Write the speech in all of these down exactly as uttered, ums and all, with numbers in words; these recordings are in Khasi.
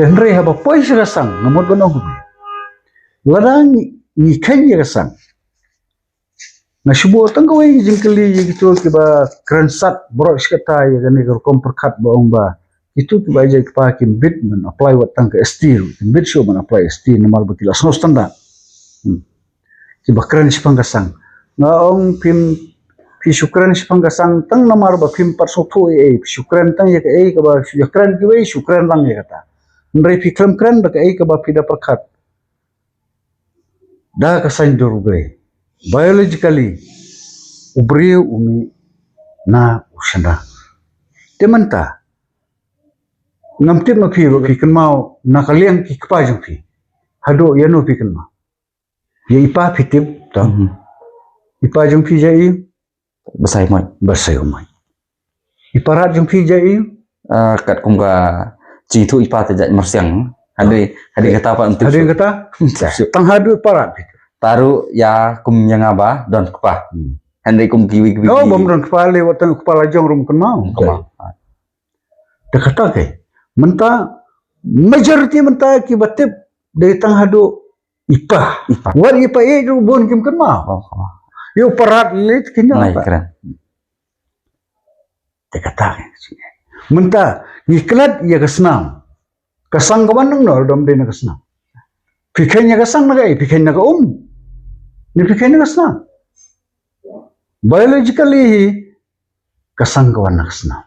Hynrei haba poi sha ka sang, nga mut ban ong kumne. Lada ngi, ngi kheiñ ïa ka sang, nga shu buh tang kawei ka jingkylli ïa kito kiba kren sat baroh shi katta ïa kane ka rukom pyrkhat ba ong ba kito kiba ïeit ki kpa kim bit ban apply wat tang ka S T ruh, kim bit shuh ban apply S T namar ba ki la sngewstandard. Hmm. Kiba kren shaphang ka sang. Nga ong phim, phi shu kren shaphang ka sang tang namar ba phim pat sngewthuh ei ei, phi shu kren tang ïa kaei kaba shu ïa kren kiwei, shu kren lang ïa kata. Hynrei phi khlem kren da kaei kaba phi da pyrkhat. Da ka saiñ dur U Blei. Biologically, u briew u mih na u shynrang. Te mynta, ngam tip ma phi, phi kynmaw na ka liang ki kpa jong phi. Haduh ïano phi kynmaw? Ïa i pa phi tip, to. Mhm. I pa jong phi jait aïu? Basaiawmoit. Basaiawmoit. I parat jong phi jait aïu? Ah, katkum ka jingthoh i pa te jait Mawryngkneng. Hadien, hadien kata pat ym tip. Hadien kata? Tang haduh i parat phi tip. Tang ruh ïa kum ïa nga ba don kpa. Hmm. Hynrei kum kiwei kiwei. No, bym don kpa lei, wat tang kpa la jong ruh ym kynmaw. Kynmaw. Te kata ke. Mynta majority mynta kiba tip dei tang haduh i pa. I pa. Wat i pa ïeit ruh bun kim kynmaw. Oh, oh. Ïa u parat leit kynmaw. Nai pa. Kren. Te kata ke. Mynta ngi klet ïa ka snam. Ka sang ka wan nangno lada ym dei na ka snam? Phi kheiñ ïa ka sang na kaei? Phi kheiñ na ka um ne phi kheiñ na ka snam? Biologically hi ka sang ka wan na ka snam.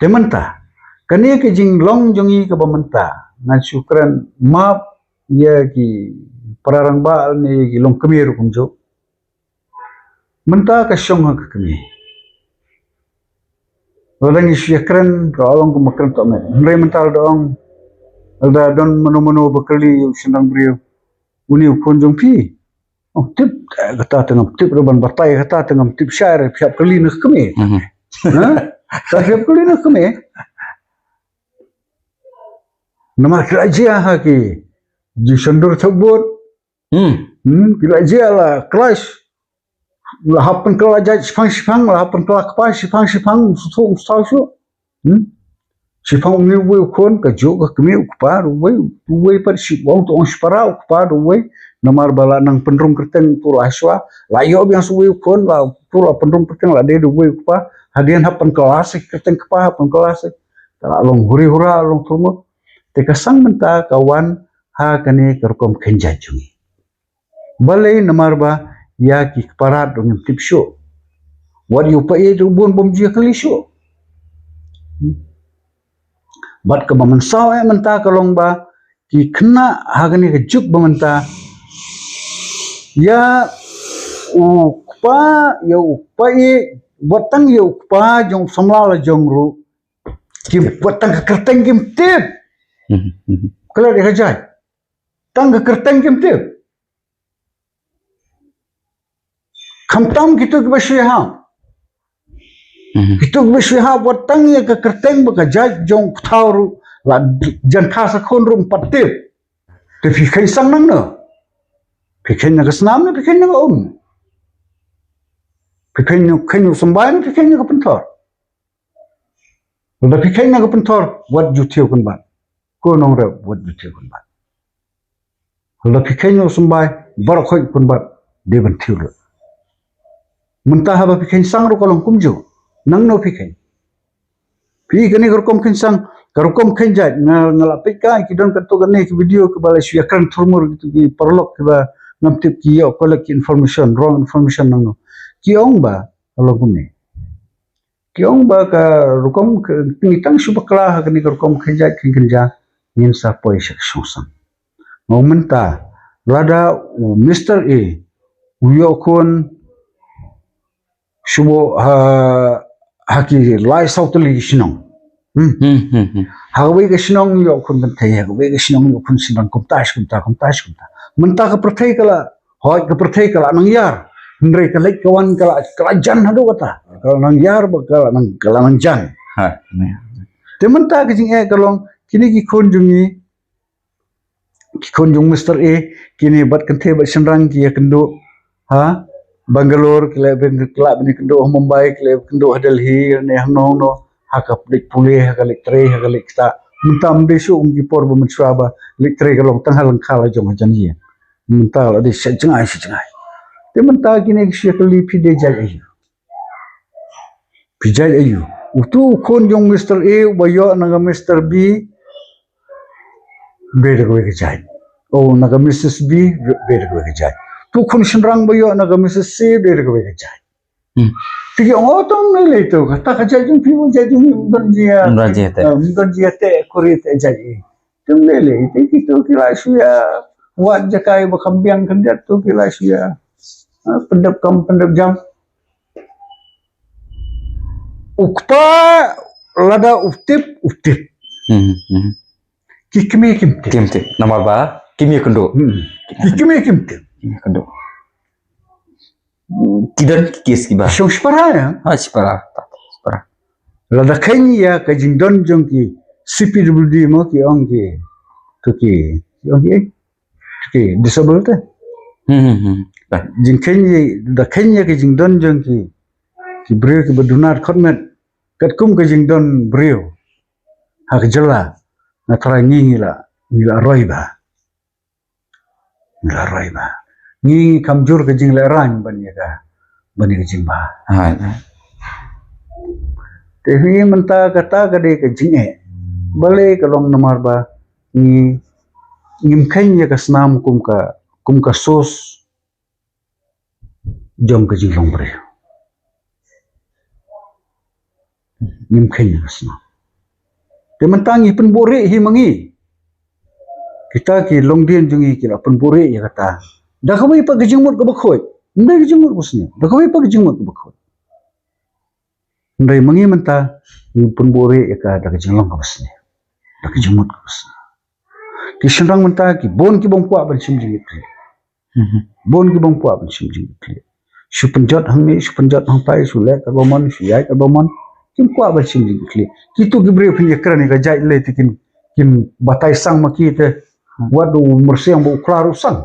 Te mynta kane ka jinglong jong ngi kaba mynta, ngan shu kren map ïa ki para rangbah ne ïa ki longkmie ruh kumjuh. Mynta ka shong ha ka kmie. Lada ngi shu ïa kren, ka long kumba kren toh met. Hynrei mynta lada ong, lada don mano mano ba kylli ïa u shynrang briew, une u khun jong phi? Ong tip, eh, kata te ngam tip ruh ban batai, kata te ngam tip shai ruh, phi hap kylli na ka kmie. Mhm. Ha? Phi hap kylli na ka kmie. Namar ki la jia ha ki jingshon dur thok bud. Hmm. Hmm, ki la jia la clash. La hap pynkylla jait shipang shipang, la hap pynkylla kpa shipang shipang, shu shu shu shu. Hmm. Shipang une uwei u khun, kajuh ka kmie u kpa ruh uwei, uwei pat shipang tu ong shipara u kpa ruh uwei. Namar ba la nang pynrung kyrteng tu la shuwa, la ïoh biang shuwa uwei u khun, la tu la pynrung kyrteng la dei da uwei u kpa. Hadien hap pynkylla shi kyrteng kpa, hap pynkylla shi. Ka la long huri hura, long thurmut. Te ka sang mynta ka wan ha kane ka rukom kheiñ jait jong ngi. Balei? Namar ba ïa ki kparat ruh ngim tip shuh. Wat ïa u paid ruh bun bym ju ïa kylli shuh. Bad kaba mynsaw eh mynta ka long ba ki khynnah ha kane ka juk ba mynta, ïa u kpa, ïa u paid, wat tang ïa u kpa jong u samla la jong ruh, kim, wat tang ka kyrteng kim tip. Mhm, mhm. Klet ïa ka jait. Tang ka kyrteng kim tip. Khamtam kito kiba shu ïahap. Mhm. Kito kiba shu ïahap, wat tang ïa ka kyrteng bad ka jait jong u kthaw ruh, la jan kha sa khun ruh ym pat tip. Te phi kheiñ sang nangno? Phi kheiñ na ka snam ne phi kheiñ na ka um? Phi kheiñ na, kheiñ na u symbai ne phi kheiñ na ka pynthor? Lada phi kheiñ na ka pynthor, wat ju thiew kynbat. Ko nongrep, wat ju thiew kynbat. Lada phi kheiñ na u symbai, baroh khoit kynbat, dei ban thiew lut. Mynta haba phi kheiñ sang ruh ka long kumjuh. Nangno phi kheiñ? Phi kane ka rukom kheiñ sang, ka rukom kheiñ jait, nga, nga la peit ka, ki don katto katne ki video kiba la shu ïa kren thurmur, kito ki paralok kiba ngam tip ki ïoh collect ki information, wrong information nangno. Ki ong ba ka long kumne. Ki ong ba ka rukom, ngi tang shu bakla ha kane ka rukom kheiñ jait kheiñ kynja, ngin sa poi sha ka shongsang. Nga ong mynta lada u Mister A u ïoh khun shu buh ha, ha ki lai saw tylli ki shnong. Hmm. Hmm, hmm, hmm. Ha kawei ka shnong ïoh khun kynthei, ha kawei ka shnong ïoh khun shynrang, kumta shi kumta, kumta shi kumta. Mynta ka pyrthei ka la hoi, ka pyrthei ka la nang ïar. Hynrei ka leit ka wan ka la, ka la jan haduh kata. Ka la nang ïar bad ka la nang, ka la nang jan. Ha. Te mynta ka jingeh ka long, kine ki khun jong ngi, ki khun jong Mister A, kine bad kynthei bad shynrang ki ïa kynduh ha Bangalore, ki la ban, ki la ban kynduh ha Mumbai, ki la kynduh ha Delhi, ne hangno hangno, ha ka leit pule, ha ka leit trei, ha ka leit ktah. Mynta ym dei shuh kum ki por ba mynshuwa ba leit trei ka long tang ha lyngkha la jong hajan ïing. Mynta la dei sha jngai sha jngai. Te mynta kine ki shu ïa kylli phi dei jait aïu. Phi jait aïu. Utu u khun jong Mister A uba ïoh na ka Mister B, u dei da kawei ka jait. O, na ka Missus B, u dei da kawei ka jait. Utu u khun shynrang ba ïoh na ka Missus C, u dei da kawei ka jait. Hmm. Phi ki ong, o, to ym lei lei to, kata ka jait jong phi, jait jong phi, ym don jia. Ym don jia te. Eh, ym don jia te, kuri te jait i. To ym lei lei, te kito ki la shu ïa wad jaka ba kham biang khyndiat, to ki la shu ïa, ah, pyndep kam pyndep jam. U kpa lada u tip, u tip. Hmm, hmm. Ki kmie kim tip. Kim tip. Namar ba kim ïakynduh. Hmm. Ki kmie kim tip. Kim ïakynduh. Ki don ki case kiba. Shong shipara ïa. Ha, shipara. Shipara. Lada kheiñ ïa ka jingdon jong ki C P W D mo ki ong ki. To ki. Ki ong ki. To ki disable te. Hmm, hmm, hmm. Ba. Jingkheiñ ïa, da kheiñ ïa ka jingdon jong ki. Ki briew kiba duna khot met. Katkum ka jingdon briew ha ka jylla, nga tharai ngi ngi la, ngi la roi bha. Ngi la roi bha. Ngi ngi kham jur ka jinglehrain ban ïa ka, ban ïa ka jingbha. Hai. Te hi mynta kata ka dei ka jingeh. Balei ka long namar ba ngi, ngim kheiñ ïa ka snam kum ka, kum ka source jong ka jinglong briew. Ngim kheiñ ïa ka snam. Te mynta ngi pynbuhrieh hi ma ngi. Kita ki longdien jong ngi ki la pynbuhrieh ïa kata. Da kawei pat ka jingmut kaba khuid. Ym dei ka jingmut kaba sniew. Da kawei pat ka jingmut kaba khuid. Hynrei ma ngi mynta ngi pynbuhrieh ïa ka da ka jinglong kaba sniew. Da ka jingmut kaba sniew. Ki shynrang mynta ki bun ki bym kwah ban shim jingkitkhlieh. Mhm. Bun ki bym kwah ban shim jingkitkhlieh. Shu pynjot hangne, shu pynjot hangtai, shu leh katba mon, shu ïaid katba mon. Kim kwah ban shim jingkitkhlieh. Kito ki briew phin ïakren ïa ka jait lei te kin, kin batai sang ma ki te. Hmm. Wat u myrsiang ba u klar u sang.